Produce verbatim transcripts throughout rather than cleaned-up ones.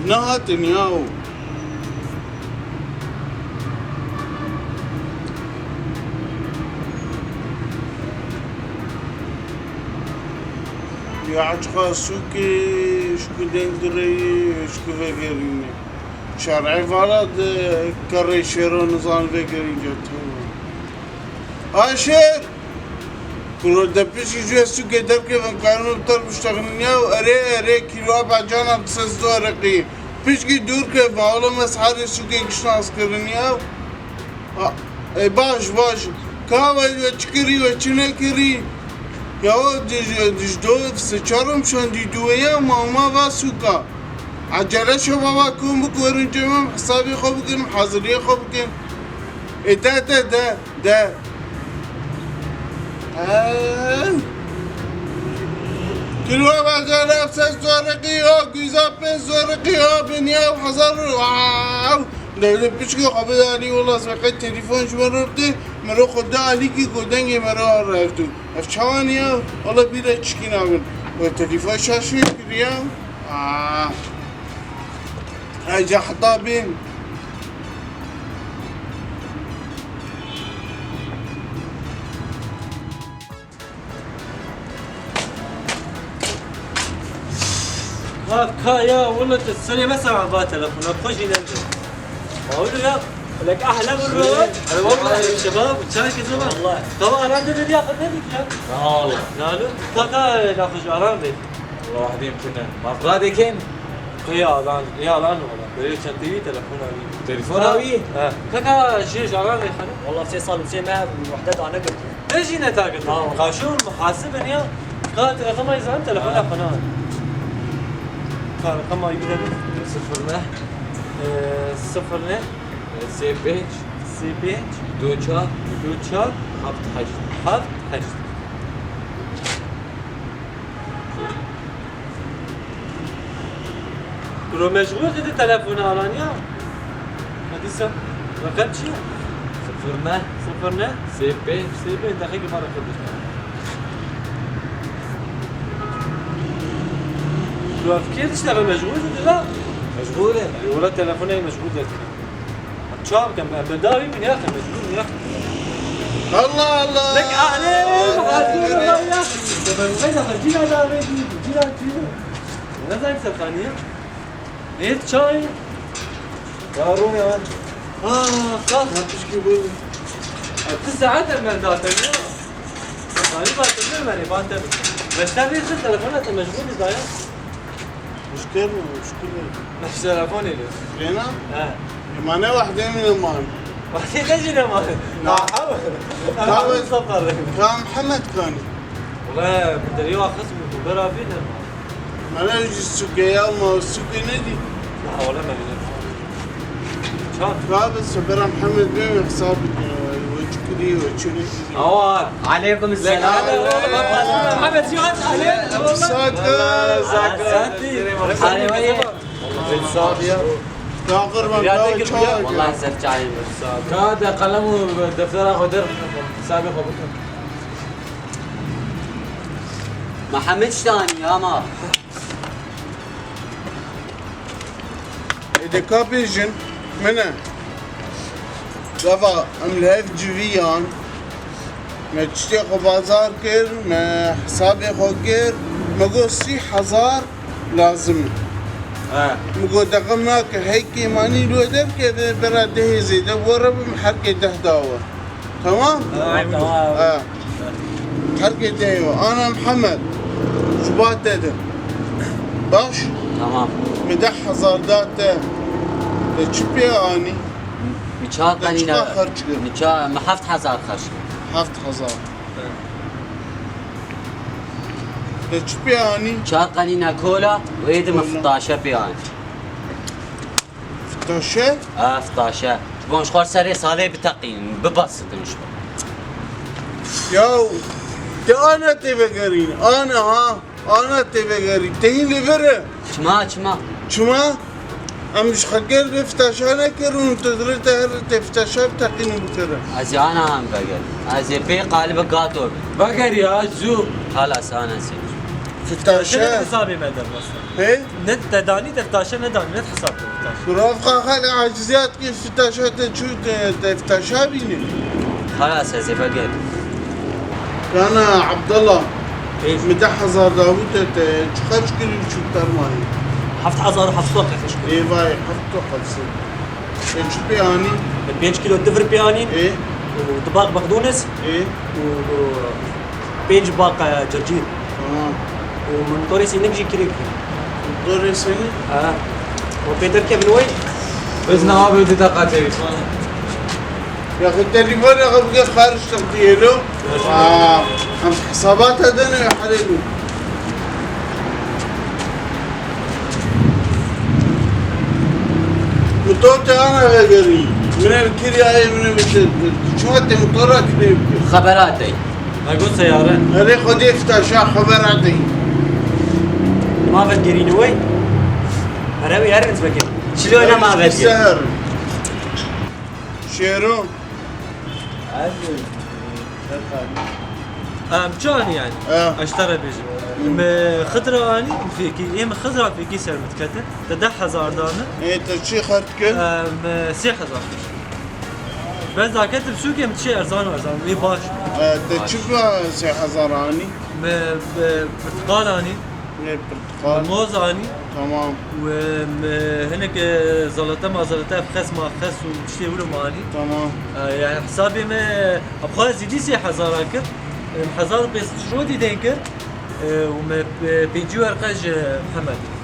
Nehatin yaw. Ya eçqa sûkê, ji ku deng direyê, ji ku vegerîne. Şerê vala di kerê şêro nizan vegerîn cetiyo. Aşêr! Kuro de piştî ji wê sûkê derkevin, karino ter biştexilin ya û erê, erê, kîloa becana bi sed wereqî. Pişkî dûr keve, oğlum, ez herê sûkê kişnas kirin ya. A, e, baş, baş. Ka we, we çi kirî, we çi nekirî? Ya o dij-, dijdo, se çarim şandî duwe ya, ma, ma va sûka. Acele şo baba, kom bik werin cemim, hesabê xwe bikin, haziriyê xwe bikin. E, de, de, de. De. Eee. Kilo bazar hep ses zoraki yok, güzel pes zoraki yok, bin ya hazır. Wow. Dewlet piçki xwe bidanî, wela seqet telefon ji me re te, mero xwe da alîkî ku dengê me re revdu. Ev çawan ya, wela bîra çikî nabin. We telefon şaşê kiriya. Aa. Ay cahda bin. Ha, ka ya, wela te serê me sema ba telefona, xwe jî nende. Mawilo ya, lek ahla bir rol. Ay, vallahi şebab, çay kızı var. Vallahi. Tamam, aran dedi ya, ne dedik ya? Sağ ol. Nalu, kaka, la xwe ji aran ver. Wahidê em tune. Mafra dêkin? Qey alan, qey alan wala. Böyle çenteyî telefon avî. Telefon avî? He. Kaka, şey, ji alan ver xane. Wala sê sal û sê meh wehde dane girtin. Te jî ne ta girtin? Tamam. Kaşo muhasibin ya. Ka te raqama izan telefon ha. Xana. Ka raqama bir de. Sıfır ne? Ee, sıfır ne? Sê pênc. Sê pênc. Du çar. Du çar. Heft heşt. Heft heşt. Bro, meşgul dedi telefonu alan ya. Hadi sen. Rakam çi? Sıfır ne? Sıfır ne? Sê pênc. Sê pênc. Dakika bana kırdı. Bro, fikir işte ben meşgul dedi la. Meşgul e. Yola telefonu meşgul dedi. Çav kem, em bi dawî bin ya, em mecbûr ya. Allah Allah! Lek ahlê, hazir ya. Cina da ve, cina, cina. Ne zayıf sefaniye? Ne çay? Ya Rune lan. Ha, kalk. Yapmış gibi. Altı saat hemen zaten ya. Galiba hatırlıyorum yani, ben tabii. Beşler bir telefon atın, mecbur biz daha ya. Muşker mi? Muşker mi? Muşker telefon ediyor. Rena? He. Emanet wahdê min eman. Wahdê te jî ne mane? Na. Ka Muhammed kanî. Wala, bi derî wa xist bû, bera bî ne mane. Mane jî sûke ya, ma sûke nedî. Na, wala me bîne. Çar. Ka bi sebera Muhammed bê, me hesab bike, we çi kirî, we çi nedî. Awa. Aleykum selam. Muhammed Cihat, aleykum. Sakın. Sakın. Sabiya. Ya kurban, ya çay. Vallahi ser çayım. Ka de kalem û deftera xwe der, hesabê xwe bikin. Muhammed Ştanî ama. Êdî ka bêjin, min e. Gava em li hev civiyan, me tiştê xwe bazar kir, me hesabê xwe kir, me got sî hezar lazim e. He. Min got, deqim nake, hey kêmanî li we derkeve, bera dehê zêde bi we re bim, herkê deh da we. Tamam? Ha, tamam. Ha. Herkê dehê we. Ana Mihemed, ji ba te de. Baş? Tamam. Min deh hezar da te. Te çi pê anî? Min çar qenî ne? Çiqa xerç kir? Min çar, min heft hezar xerç kir. Heft hezar. Te çi pê anî? Çar qenî ne kola, û êdî min fitaşe pê anî. Fitaşe? Ha, fitaşe. Ji bo ji xwe serê salê biteqînin, bibesitin ji xwe. Ya, te ana tê vegerîn, ana ha, ana tê vegerîn. Te hîn li vir e. Çima, çima? Çima? Em ji xwe ger vê fitaşa nekirin û tu dilê te her tê fitaşa biteqînin bikirin. Ez ê ana em vegerin. Ez ê pê qalibe gato bim. Veger ya, zû. Halas ana sê. Fitaşe. Te hesabê me de rasta. He? Ne te danî, te fitaşe nedanî, ne hesab te fitaşe. Rafqa xalê aciziyat ki fitaşe te çû te, te fitaşa bînî. Xalas, ez ê vegerim. Kana Abdullah. Ê. Min deh hezar dabû te, te çi xerc kirî çû termayî? Heft hezar û heft sed xerc kirî. Ê vay, heft û heft sed. Te çi pê anî? Pênc kîlo tivir pê anîn. Ê. Û du baq bexdûnis. Ê. Û, û pênc baq, e, circîr. Tamam. Û motorê sînik jî kirê kir. Motorê sînik? Ha. O pê derkevin wê? Biz ne abi, bir dakika telefon. Ya xwe telefon ya xwe bike xaric textiyê lo. Aa, em hesabata dene ya herêlo. Motor te ana vegerî. Min ev kiriya ye, min ev te, çima te motora kirê bike? Xebera te. Me got seyare. Erê Xwedê fitaşa xebera te. Ma vegerîne wê. Erê wê herin veke. Çilo ne ma veger. Seher. Şêro. Em çi anî yani? Ha. Ez ji te re bêjim. Hı. Me xidra anî, fêkî. Ê me xidra fêkî ser min dikete. Te deh hezar dane. Ê te çi xert kir? Em sê hezar kir. Bes dakete bi sûkê min çi erzan û erzan. Ê baş. E, te çi sê hezar anî? Me, me pirtiqal anî. Ê pirtiqal. Moz anî. Tamam. Û, em, hinek, e, zalata mazalata, ev xes ma xes û tiştê wilo ma anî. Tamam. E, yani hesabê me, e, bi xwe zîdî sê hezar a kir. Em, hezar û pênc sed ji Rodî deyn kir. E, û me, e, pêncî werqe ji Mihemedî.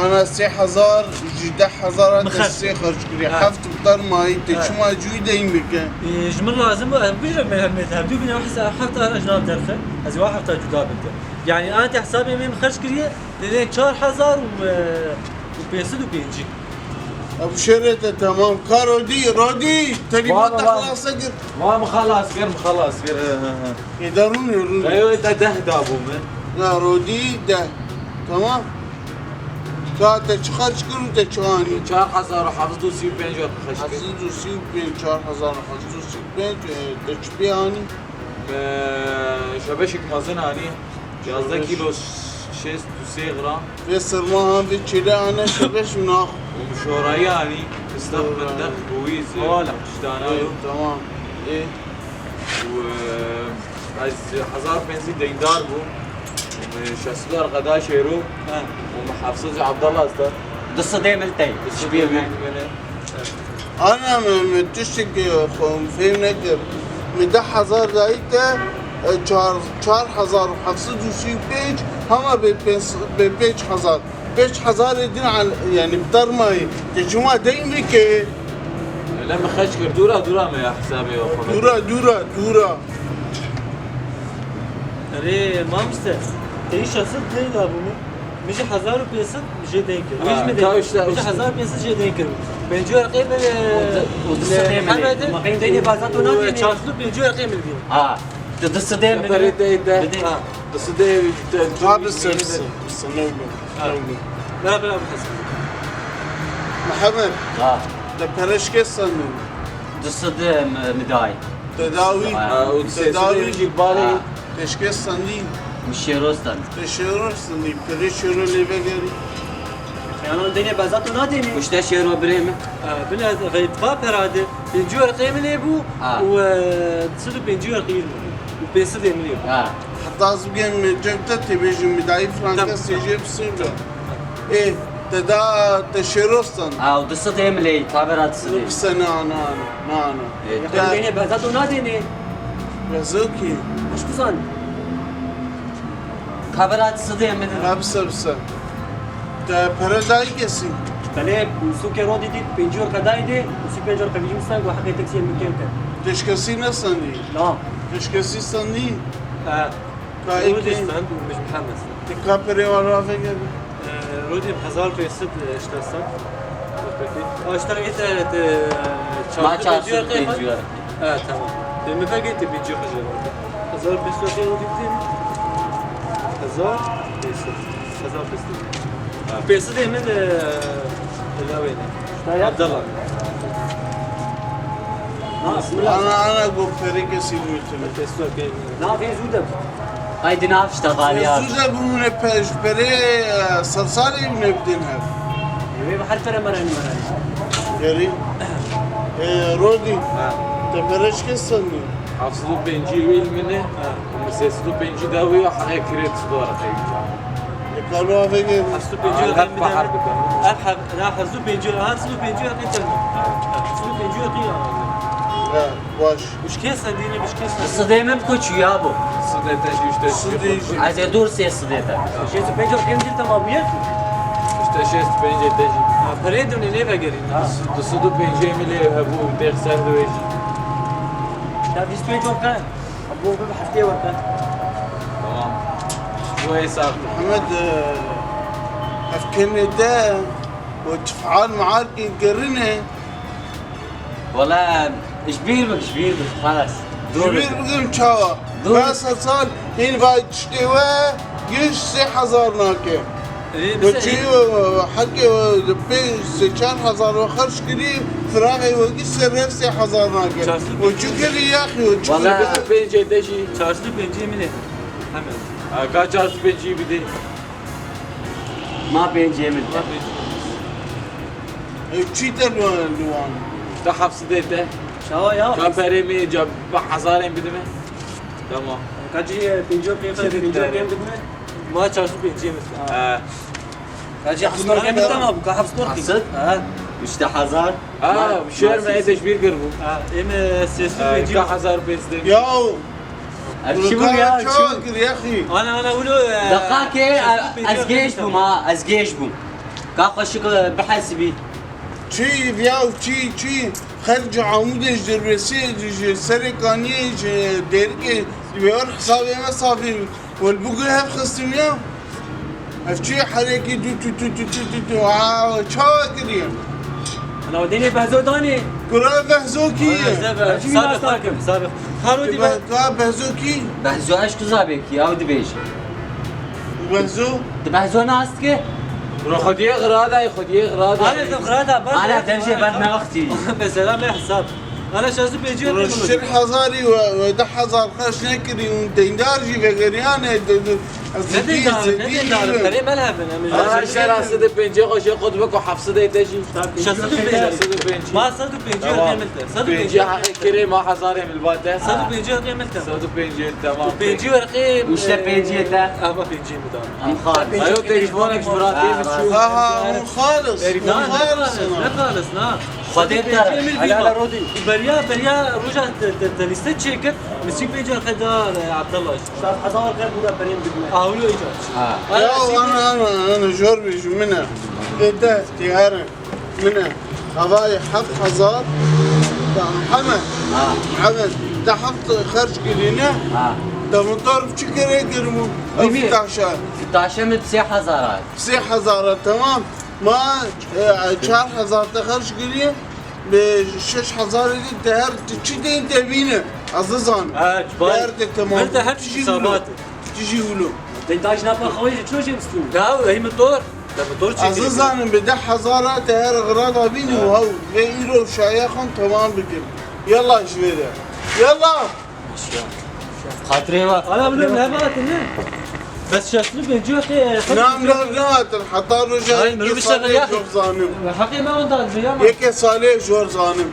Ana sê hezar, ji deh hezar a te sê xerc kiriye. Ha. Heft bi ter mayî, te çima cûyî deyn bike? E, ji min lazim bû, em bijî me, me hevdû bîne hesa-, heft ana ji nav derxe. Ez ê wa hefta cuda bike. Yani, ana te hesabê me xerc kiriye, lê çar hezar û, e, û pênc sed û pêncî. Ev şerê te temam. Ka Rodî, Rodî, telîfa te xelasa kir. Va min xelas kir, min xelas kir. He, he, he. Ê de rûnê, rûnê. Eyo te deh dabû min. Ya Rodî deh. Tamam. Ka te çi xerc kir û te çi anî? Çar hezar û heft sed û sî û pênc xerc kir. Heft sed û sî û pênc, çar hezar û heft sed û sî û pênc, e, te çi pê anî? Me şebeşek mezin anî. Yazdeh kilo şêst û sê gram. Vê sirma han vê çêlê ane şebeş û nax. Û şorayî anî, isteq, bindeq, bûyî, zê, Wala. Ji dana yo. Tamam. Ê. Û, e, ez hezar pênc sed deyndar bûm. Û min şeş sed werqe da Şêro. He. Û min heft sed ji Abdallah esta. Du sed ê min tey. Du sed ê min. Ana me, me tiştek, e, xwe fêm nekir. Me deh hezar dayî te, e, çar, çar hezar û heft sed û sî û pênc, hema bê pênc, bê pênc hezar. Pênc hezarê din al-, yani bi termayê. Te çima deyn bike? Öyle mi xeç kir? Dûra, dûra me ya hesabê ya xwe. Dûra, dûra, dûra. Erê, mamoste, te îşa sed lê dabû min. Min jî hezar û pênc sed jê deyn kir. Wê jî min deyn kir. Min jî hezar û pênc sed jê deyn kir. Pêncî werqê min, e, Hemedê. Ma qey deynê baza tu nadînî? Çar sed û pêncî werqê min dîn. Ha. Tu du sedê min. Perê te, te. Bidê. Ha. Du sedê, te, Ha, bise, bise, bise, ne oldu? Ha. Ne oldu? Bera, bera, bihesibin. Mihemed. Ha. Te pereşke sandım. Du sedê mi, mi dayî. Tedawî. Ha, û Tedawî. Sesini jî balê. Ha. Teşkes sandî. Mişêro sandî. Teşêro sandî. Pere şêro lê vegerî. Yanan denê beza tu nadênî? Uşte şêro birê min. Ha, bile veytqa perade. Pêncî werqê min ê bû. Ha. Û, e, sed û pêncî werqê min. Û pênc sed ê min ê bû. Ha. Heta ez bigem cem te têbêjim midayî franka Tamam. sêjê bi sê be. Ê, te da, te şêro stan. Ha, û du sed ê min lê, tabera du sed ê. Bi se na, na, na, na, na. Ê, Yakın te- beni beza tu nadênî. Yazık ki. Hoş kuzan. Tabera du sed ê min. Ha, bi se, bi se. Te pere dayî kesî. Belê, sûkê ro dîtî, pêncî werqe dayî dê, sû pênc werqe vîjî min stand, û heqê teksiyê min kêm kir. Teşkesî ne sandî? Na. Teşkesî sandî? E, Ka êkê. Kurdistan û Mihemed. Te ka perê wan ravegere. E, Rodî hezar pênc sed, e, işte sand. Peki. Aştar ete, ete, Ma çarşu çarşu pêncî. Ha, tamam. E, me vegere te pêncî xwe jê. Hezar pênc sed Rodî dî. Hezar pênc sed. Hezar pênc sed. Ha. Pênc sed ê min, e, lawêne. Abdallah. Ana, ana, go perê kesî bûtine. Pênc sed ê min. Na, pênc sed û de. Haydi nav işte bari ya. Zû de bûne pe-, ji perê, e, sersalê bûne bidin hev. Wê bi her pere meranî meranî. Gerî. E, Rodî. Ha. Te pere çi kes sendî? Heft sed û pêncî wî min e. Ha. Min sê sed û pêncî da wî, heqê kirê tu dora xeyî. E, kalo avê gel. Heft sed û pêncî Ha, hep bahar bikin. Ev hef-, na heft sed û pêncî, heft sed û pêncî heqê te. Ha. Heft sed û pêncî heqê ya. Ha. Baş. Û ji kê sendî ne, bi ji kê sendî? Sidê min bi ku çûya bû. Sidê te jî işte Sidê jî. Ez ê dûr sê sidê te. Şêst û pênc û pênc dîl temam bûye. İşte şêst û pênc te jî. Ha, perê dûnê nê vegerî. Ha. Du sed û pêncî milê hebû, têx ser diwê jî. Ya bîst û pênc û pênc. Hebû bi heftê weke. Tamam. Şu hesap. Mihemed, e, ev kenê te, o çifan mearkên gerine. Wala, ji bîr bik, ji bîr bik, xalas. Ji bîr bikim çawa? Dur. Bes Hasan, hîn vay tiştê we, giş sê hezar nake. Ê, Ve bize çi hîn- we, heke we pê sê çar hezar we xerç kirî, firaqê we giş ser rev sê hezar nake. Çar sed We çi kirî yaxî we çi Wala. kirî? Pêncê te jî. Çar sed û pêncî min e. Hemen. Ha, ka çar sed û pêncî bidî. Ma pêncê min. Ma pêncê. E, çî te li, li wan? Te heft sidê te. Şawa ya. Ka perê min ca bi hezarên bidime. Tamam. Ka cî, e, pêncî pênc, Çi pêncî pênc didare? bidime. Ma çar sed û pêncî min. Ha. Ka cî heft sed û pênc tamam, ka heft sed û pênc. Heft sed? Ha. Heft sed hezar. Ha, Ma-, şer ma me sê ê sed. teşbîr kir bû. Ha, em, e, sê sed û pêncî. Ha, ka hezar pênc sidê. Ya, Ev çi bû ya, çi bû? Ana, ana, wilo, e, Deqakê, ez gêj bûm, ha, ez gêj bûm. Ka xweşik, e, bihesibî. Çi, ya, çi, çi, xerc Amûdê ji Dirbêsê, ji Serê Kaniyê, ji Dêrikê, wê were hesabê me safî. Wele bû hev xistim ya. Ev çi herekî tu, tu, tu, tu, tu, tu, tu, aa, çawa kiriye? Ala dênê Behzo danê. Kura Behzo kî ye? Ev çi nas nakim. Sabiq. Xaro dî Be-, Be-, ka Behzo kî? Behzo eşk zabekî, ew dibêje. Behzo? Tu Behzo nas dike? Ro xwediyê xirada, xwediyê xirada. Ana, tu xirada, bas. Ana, devjê ber newextî. Mesela me hesab. Ana şaş û pêncî Ro şir hezarî we, we deh hezar xerç nekirî û deyndar jî vegeriyane, de, de, ez Ne zidî, deyndar, ne zidî deyndar, jî. Perê me lehevin, em Ana şer sed û pêncî xwe jê qut biko heft sed te jî. Şaş û pêncî. Şaş û pêncî. Ma sed û pêncî Tamam. Demil te. Sed û pêncî. Pêncî heqê kirê ma hezarê milbat e. Sed û pêncî demil te. Sed û pêncî, tamam. Pêncî werqê, Û işte e, pêncî te. Ama pêncî mi da. Em xal. Ayo telefonek ji Muratê Ha, mi ha. çû. Ha, ha, hûn xalis, Herif hûn na, ne xalis, xalis, ne xalis, na. Xwedê Pêncî te. Emir Helal bîba. Rodî. Beriya, beriya roja te, te, te lîste çêkir, min sî pênc qeda, e, Abdullah. Şaş hezar qed bûra perên bidme. Awlo icat. Ha. Ya, ana, ana, ana, jor bêjim, min e. Dê te, tiyare, min e. Havayê heft hezar, da, heme. Ha. Heme, da heft xerc kirîne. Ha. Da motor çi kere kirmû? Ew Bî mi? Taşa. Taşe min sê hezar ay. Sê hezar a, temam. Ma, e, çar hezar te xerc kiriye, bi şeş hezar dî te her ti çi tên te bîne. Ez nizanim. Ha, Te her te temam. Her te her Tijî wilo. Tijî wilo. Te taş napa xawê ço jê bistû. Ya, ey motor. Te motor çê. Ez nizanim bi deh hezar a te her xirada bîne û Ha. hew. Ve îro şaya xan temam bikin. Yallah ji vê de. Yallah. Xatirê wa. Ana, bilmem ne vatin ne? Bes şaş û pêncî wekê, e, Nam ne, ne vatin? Heta roja Ay, yekê minibüs salê şaka ya. Jor zanim. Heqê me ondan ya. Yekê salê jor zanim.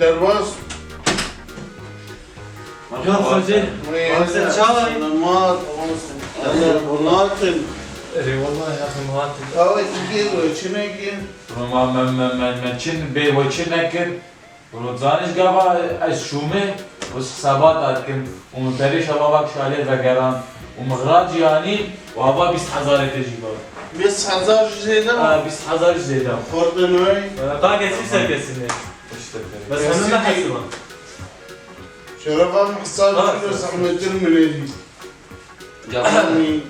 Derbas. Ya Xwedê. Wê Xwedê çawa yî? Selamat. Selamat. Erê wallahî ya Xwedê. Awe dikê we çi nekir? Roma me, me, me, me çin bê we çi nekir? Ro zaniş gava ez şûme, ez xesabat dikim û min perê şeva vak şalê vegeran û min xiracî anîn û ava bîst hezarê te jî got. Bîst hezar jî zêde? Ha, bîst hezar jî zêde. Xortê nû. Ka kesî ser kesî ne. İşte. Bes hemî me hesiban. Şerefa min hesabê Ha, kilo sen. Zehmetir min êdî. Ca, Yanî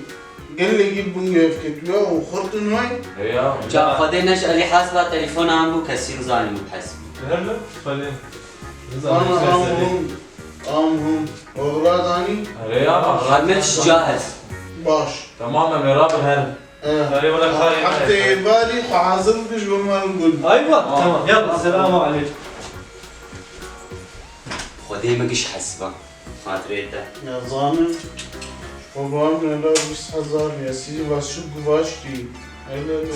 gelekî bûn hevketiye û xurt in way. Eya. Ca Xwedê neş Elî hesba telefona em bû kesî nizanî min hesbî. Her ne? Xwedê. Ana am hûn, am hûn. Oğra danî. Eya. Hemir şica hez. Baş. Tamam, em ê rabin herin. Erê, wele karê me ye. Hefteyê barî xwe hazir bike ji bo me û gul. Aywa, tamam. Yalla, selamu aleykum. Xwedê min giş hesiba. Xatirê te. Ya zanim. Xwe ba min la bîst hezar ya sî va şik guvaştî. Hele hele.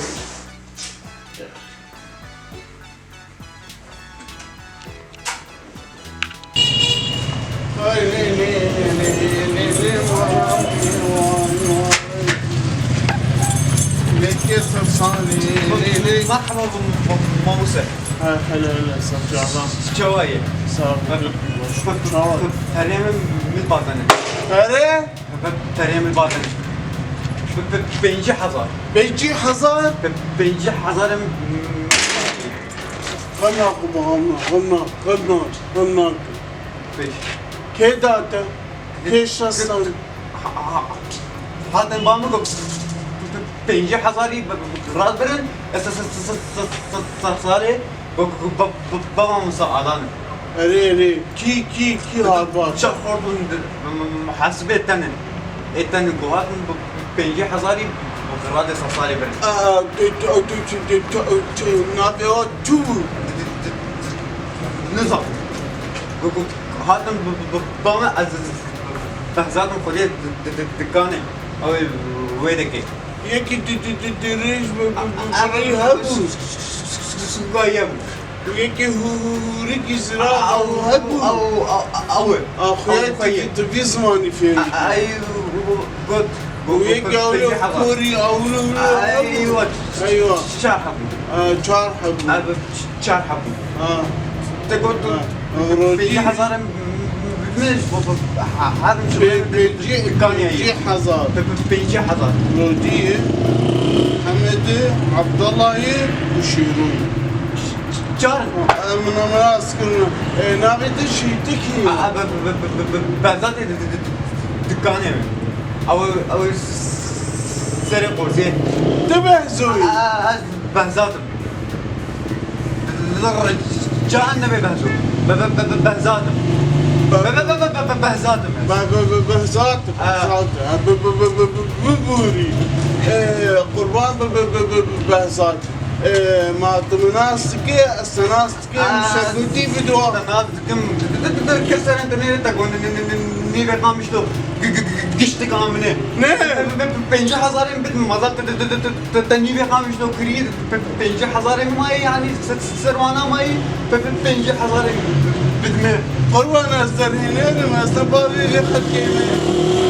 Merhaba, bu, bu, Mavuse. Ha, hele hele, sağ ol, canım. Çawa ye? Sağ ol, çawa. Perê min, min bazene. Perê? Perê min bazene. Pe-, pe-, pêncî hezar. Pêncî hezar? Pe-, pêncî hezar em. Xemna ku bixemna, xemna, xemna, xemna. Pêş. Kê date? Kê şestan? Ha, ha, hatin ba min got, pêncî hezarî bi-, bi-, bi-, radbirin, ez se-, se-, salê, bi-, bi-, bi-, bi-, baba min sa alan. Erê, erê, kî, kî, kî hat ba? Çar xort bûn, m-, m-, hesibê tenin. Ê tenin ku hatin bi-, bi-, pêncî hezarî, bi-, bi-, radê sa salê birin. Aa, tu, tu, tu, tu, tu, tu, navê wa çi bû? Nizam. Gu-, gu-, hatin bi-, bi-, bi-, ba min ez, ez, ez, behzatim xwedê di-, di-, di-, dikanê. Ew ê wê dike. Yekî di-, di-, di-, dirêj bi-, bi-, bi-, birî hebû. Suka yem. Yekî hû-, hû-, hûrikî zira ew hebû. Ew, ew, ew, ew. A, xuya Ew xuya. Di-, di-, di vî zimanî fêr dike. Ay, got, got, Û yek got, yawê pêncî hezar. Korî, awlo, awlo. Eywa. Eywa. Çar hebû. E, çar hebû. E, bi ç-, çar hebû. Ha. Te got tu Ha. Rojî. Pêncî hezar em, m-, m-, m-, bo-, bo-, ha, her Pê-, pêncî, pêncî hezar. Pe-, pe-, pêncî hezar. Rojî, Hemedî, Abdullahî û Şêrû. Çar. E, min nas kirin. E, navê te Şîtikî. A, a, be-, be-, be-, be-, be-, Behzatê di-, di-, di-, di-, dikanê min. Ew, ew serê qorzê. Tu Behzo yî? A, a, ez Behzat im. Can nebe Behzo. Be-, be-, be-, be-, Behzat im. Be-, be-, be-, be-, be-, be-, Behzat im. Be-, be-, be-, Behzat, A. Behzat. Ha, be-, be-, be-, be-, be-, bibûrî. E, qurban be-, be-, be-, be-, be-, Behzat. E, ma tu min nas dike, ez te nas dikim, A, şergotî bidwa. Te nas dikim, tu, tu, tu, tu, kes ser internetê te got, nî-, nî-, nî-, nî-, nîvê qamişlo, gi-, gi-, gi-, giştik amine. Ne? Pe-, pe-, pe-, pêncî hezarên bidin, mazal te, te, te, te, te, te nîvê qamişlo kirî, pe-, pe-, pêncî hezarên mayî, yanî se-, se-, ser wana mayî, pe-, pe-, pêncî hezarên bidime. Qurban ez derhênerim, ez te bavê vê xelkê me.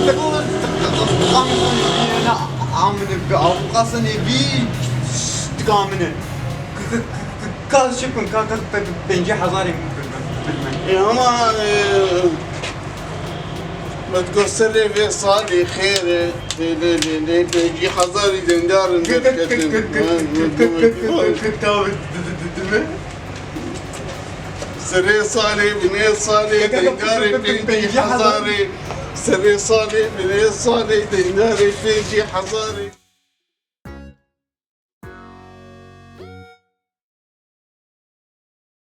Te got, te, te, te, qamişlo nîvê ne amine, bi avukasê nê bî, giştik amine. K-, k-, k-, k-, ka çi bikin, ka, ka pe-, pêncî hezarê min bi-, bi-, bidime. E, ama, e, me digot serê vê salê xêr e, lê, lê, lê, lê, pêncî hezarî dengdar in derketin. Ha, me digot, me digot. Serê salê, binê salê, dengdarê pêncî hezarê. Serê salê, binê salê, dengdarê pêncî hezarê.